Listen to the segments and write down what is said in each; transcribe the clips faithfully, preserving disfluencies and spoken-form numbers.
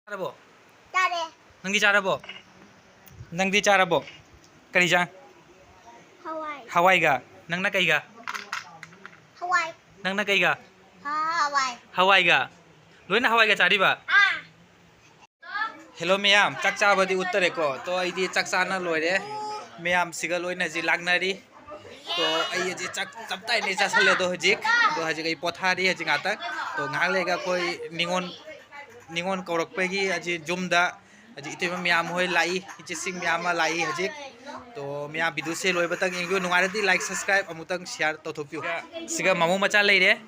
ꯆꯥꯔꯕꯣ? ꯆꯥꯔꯦ꯫ ꯅꯪꯗꯤ ꯆꯥꯔꯕꯣ? ꯅꯪꯗꯤ ꯆꯥꯔꯕꯣ? ꯀꯔꯤ ꯆꯥ? ꯍꯋꯥꯏ꯫ ꯍꯋꯥꯏꯒ? ꯅꯪꯅ ꯀꯩꯒ? ꯍꯋꯥꯏ꯫ ꯅꯪꯅ ꯀꯩꯒ? ꯍꯋꯥꯏ꯫ ꯍꯋꯥꯏꯒ? ꯂꯣꯏꯅ ꯍꯋꯥꯏꯒ ꯆꯥꯔꯤꯕ? ꯑꯥ꯫ ꯍꯦꯜꯂꯣ ꯃꯌꯥꯝ, ꯆꯥꯛ ꯆꯥꯕꯗꯤ ꯎꯠꯇꯔꯦꯀꯣ꯫ ꯇꯣ, ꯑꯩꯗꯤ ꯆꯥꯛ ꯆꯥꯅ ꯂꯣꯏꯔꯦ꯫ ꯃꯌꯥꯝꯁꯤꯒ ꯂꯣꯏꯅ ꯍꯧꯖꯤꯛ ꯂꯥꯛꯅꯔꯤ꯫ ꯇꯣ, ꯑꯩ ꯍꯧꯖꯤꯛ ꯆꯥꯛ ꯆꯞ ꯇꯥꯏꯅ ꯆꯥꯁꯜꯂꯦ꯫ ꯑꯗꯣ ꯍꯧꯖꯤꯛ, ꯑꯗꯣ ꯍꯧꯖꯤꯛ ꯑꯩ ꯄꯣꯊꯥꯔꯤ ꯍꯧꯖꯤꯛ ꯉꯥꯛꯇꯪ꯫ ꯇꯣ, ꯉꯥꯏꯍꯥꯛ ꯂꯩꯔꯒ ꯑꯩꯈꯣꯏ ꯅꯤꯉꯣꯜ, ꯅꯤꯉꯣꯜ ꯀꯧꯔꯛꯄꯒꯤ ꯍꯧꯖꯤꯛ ꯌꯨꯝꯗ ꯍꯧꯖꯤꯛ ꯏꯇꯩꯃ ꯃꯌꯥꯝ ꯍꯣꯏ ꯂꯥꯛꯏ, ꯏꯆꯦꯁꯤꯡ ꯃꯌꯥꯝ ꯑꯃ ꯂꯥꯛꯏ ꯍꯧꯖꯤꯛ꯫ ꯇꯣ, ꯃꯌꯥꯝ ꯚꯤꯗꯤꯑꯣꯁꯦ ꯂꯣꯏꯕꯇꯪ ꯌꯦꯡꯕꯤꯌꯨ꯫ ꯅꯨꯡꯉꯥꯏꯔꯗꯤ like, subscribe ꯑꯃꯨꯛꯇꯪ share ꯇꯧꯊꯣꯛꯄꯤꯌꯨ꯫ ꯁꯤꯒ ꯃꯃꯧ ꯃꯆꯥ ꯂꯩꯔꯦ꯫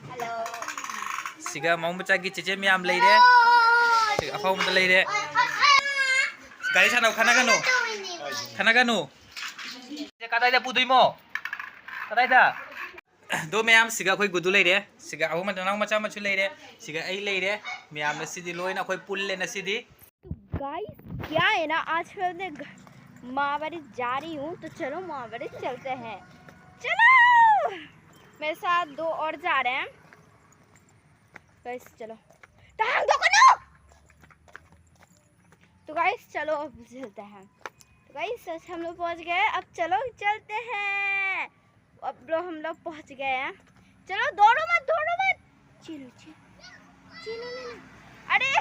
ꯁꯤꯒ ꯃꯃꯧ ꯃꯆꯥꯒꯤ ꯆꯦꯆꯦ ꯃꯌꯥꯝ ꯂꯩꯔꯦ꯫ ꯁꯤꯒ ꯑꯐꯥꯎꯕꯗ ꯂꯩꯔꯦ꯫ ꯒꯥꯔꯤ ꯁꯥꯟꯅꯧ, ꯈꯠꯅꯒꯅꯨ꯫ ꯈꯠꯅꯒꯅꯨ꯫ ꯀꯗꯥꯏꯗ ꯄꯨꯗꯣꯏꯃꯣ? ꯀꯗꯥꯏꯗ? ꯑꯗꯣ ꯃꯌꯥꯝ, ꯁꯤꯒ ꯑꯩꯈꯣꯏ ꯒꯨꯗꯨ ꯂꯩꯔꯦ, ꯁꯤꯒ ꯑꯍꯨꯝ ꯃꯅꯥꯎ ꯃꯆꯥ ꯑꯃꯁꯨ ꯂꯩꯔꯦ, ꯁꯤꯒ ꯑꯩ ꯂꯩꯔꯦ꯫ ꯃꯌꯥꯝ ꯉꯁꯤꯗꯤ ꯂꯣꯏꯅ ꯑꯩꯈꯣꯏ ꯄꯨꯜꯂꯦ ꯉꯁꯤꯗꯤ꯫ तो गाइस, क्या है ना, आजकल मैं घ-, मावड़ी जा रही हूँ, तो चलो मावड़ी चलते हैं। चलो, मेरे साथ दो और जा रहे हैं। गाइस चलो। टांग दो कनो। तो गाइस चलो, अब चलते हैं। तो गाइस, हम लोग पहुंच गए, अब चलो चलते हैं। अब ब्रो, हम लोग पहुंच गए हैं। चलो, दौड़ो मत, दौड़ो मत। चलो, चलो, चलो, चलो। अरे,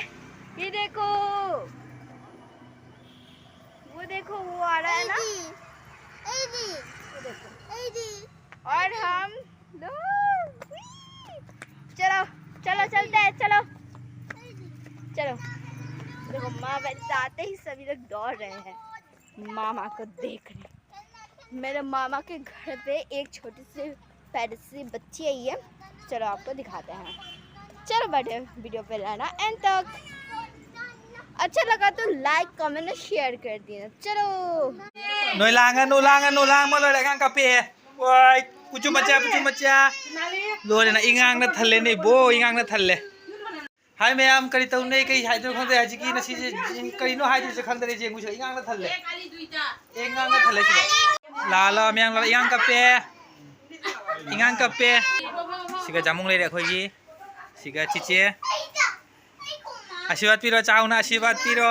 ये देखो, वो देखो, वो आ रहा है ना। वो देखो। और हम लोग, चलो, चलो, चलते हैं, चलो। चलो। देखो, माँ बहन आते ही सभी लोग दौड़ रहे हैं मामा को देखने। मेरे मामा के घर पे एक छोटी सी प्यारी सी बच्ची आई है, चलो आपको दिखाते हैं। चलो बड़े, वीडियो पे रहना एंड तक। अच्छा लगा तो लाइक, कमेंट और शेयर कर देना। चलो। ꯅꯣꯏ ꯂꯥꯡꯒꯅꯨ, ꯂꯥꯡꯒꯅꯨ, ꯂꯥꯡꯕ ꯂꯣꯏꯔꯦ, ꯑꯉꯥꯡ ꯀꯞꯄꯦ꯫ ꯋꯥꯏ, ꯀꯨꯆꯨ ꯃꯆꯥ, ꯀꯨꯆꯨ ꯃꯆꯥ꯫ ꯂꯣꯏꯔꯦ, ꯅꯪ ꯏꯉꯥꯡꯅ ꯊꯜꯂꯦꯅꯦ ꯏꯕꯣ, ꯏꯉꯥꯡꯅ ꯊꯜꯂꯦ꯫ ꯍꯥꯏ ꯃꯌꯥꯝ, ꯀꯔꯤ ꯇꯧꯅꯤ? ꯀꯔꯤ ꯍꯥꯏꯗꯣꯏꯅꯣ ꯈꯪꯗꯦ꯫ ꯍꯧꯖꯤꯛꯀꯤ ꯉꯁꯤꯁꯦ ꯀꯔꯤꯅꯣ ꯍꯥꯏꯗꯣꯏꯁꯦ ꯈꯪꯗꯔꯦ꯫ ꯌꯦꯡꯉꯨꯁꯦ, ꯏꯉꯥꯡꯅ ꯊꯜꯂꯦ꯫ ꯑꯦ, ꯏꯉꯥꯡꯅ ꯊꯜꯂꯦ ꯁꯤꯗ꯫ ꯂꯥꯛꯑꯣ, ꯂꯥꯛꯑꯣ, ꯃꯌꯥꯝ ꯂꯥꯛꯑꯣ꯫ ꯏꯉꯥꯡ ꯀꯞꯄꯦ꯫ ꯏꯉꯥꯡ ꯀꯞꯄꯦ꯫ ꯁꯤꯒ ꯖꯥꯃꯨꯡ ꯂꯩꯔꯦ ꯑꯩꯈꯣꯏꯒꯤ꯫ ꯁꯤꯒ ꯆꯤꯆꯦ꯫ ꯑꯥꯁꯤꯔꯕꯥꯗ ꯄꯤꯔꯣ, ꯆꯥꯎꯅ ꯑꯥꯁꯤꯔꯕꯥꯗ ꯄꯤꯔꯣ꯫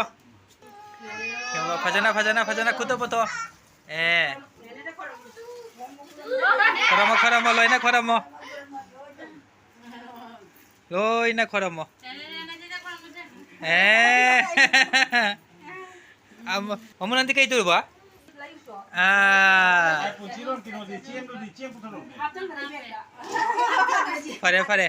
ꯌꯦꯡꯉꯣ, ꯐꯖꯅ, ꯐꯖꯅ, ꯐꯖꯅ ꯈꯨꯠꯇ ꯄꯨꯊꯣꯛꯑꯣ꯫ ꯑꯦ꯫ ꯈꯣꯏꯔꯝꯃꯣ, ꯈꯣꯏꯔꯝꯃꯣ, ꯂꯣꯏꯅ ꯈꯣꯏꯔꯝꯃꯣ꯫ ꯂꯣꯏꯅ ꯈꯣꯏꯔꯝꯃꯣ꯫ ꯑꯦ꯫ ꯑꯃ-, ꯃꯃꯨ, ꯅꯪꯗꯤ ꯀꯩ ꯇꯧꯔꯤꯕ? ꯑꯥ꯫ ꯐꯔꯦ, ꯐꯔꯦ꯫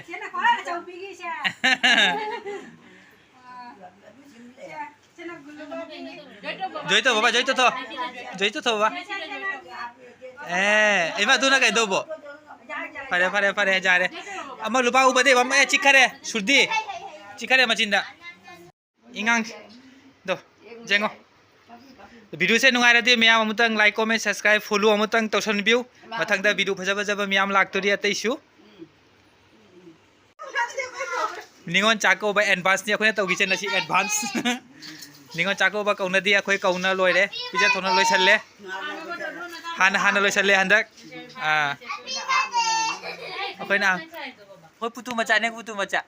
ꯖꯣꯏ ꯇꯧ ꯕꯕꯥ, ꯖꯣꯏ ꯇꯧꯊꯣꯛ꯫ ꯖꯣꯏ ꯇꯧꯊꯣꯛ ꯕꯕꯥ꯫ ꯑꯦ, ꯏꯃꯥ, ꯑꯗꯨꯅ ꯀꯩꯗꯧꯕ? ꯐꯔꯦ, ꯐꯔꯦ, ꯐꯔꯦ, ꯌꯥꯔꯦ꯫ ꯑꯃ ꯂꯨꯄꯥ ꯎꯕꯗꯤ ꯑꯃ, ꯑꯦ, ꯆꯤꯛꯈꯔꯦ, ꯁꯨꯔꯗꯤ꯫ ꯆꯤꯛꯈꯔꯦ ꯃꯆꯤꯟꯗ꯫ ꯏꯉꯥꯡ꯫ ꯗꯣ, ꯌꯦꯡꯉꯣ꯫ ꯚꯤꯗꯤꯑꯣꯁꯦ ꯅꯨꯡꯉꯥꯏꯔꯗꯤ ꯃꯌꯥꯝ ꯑꯃꯨꯛꯇꯪ like, comment, subscribe, follow ꯑꯃꯨꯛꯇꯪ ꯇꯧꯁꯟꯕꯤꯌꯨ꯫ ꯃꯊꯪꯗ ꯚꯤꯗꯤꯑꯣ ꯐꯖ ꯐꯖꯕ ꯃꯌꯥꯝ ꯂꯥꯛꯇꯣꯔꯤ ꯑꯇꯩꯁꯨ꯫ ꯅꯤꯉꯣꯜ ꯆꯥꯛꯀꯧꯕ advanceꯅꯤ ꯑꯩꯈꯣꯏꯅ ꯇꯧꯈꯤꯁꯦ ꯉꯁꯤ, advance꯫ ꯅꯤꯉꯣꯜ ꯆꯥꯛꯀꯧꯕ ꯀꯧꯅꯗꯦ, ꯑꯩꯈꯣꯏ ꯀꯧꯅ ꯂꯣꯏꯔꯦ꯫ ꯄꯤꯖ ꯊꯣꯡꯅ ꯂꯣꯏꯁꯜꯂꯦ꯫ ꯍꯥꯟꯅ, ꯍꯥꯟꯅ ꯂꯣꯏꯁꯜꯂꯦ ꯍꯟꯗꯛ꯫ ꯑꯥ꯫ ꯑꯩꯈꯣꯏꯅ, ꯍꯣꯏ, ꯄꯨꯇꯨ ꯃꯆꯥꯅꯦ, ꯄꯨꯇꯨ ꯃꯆꯥ꯫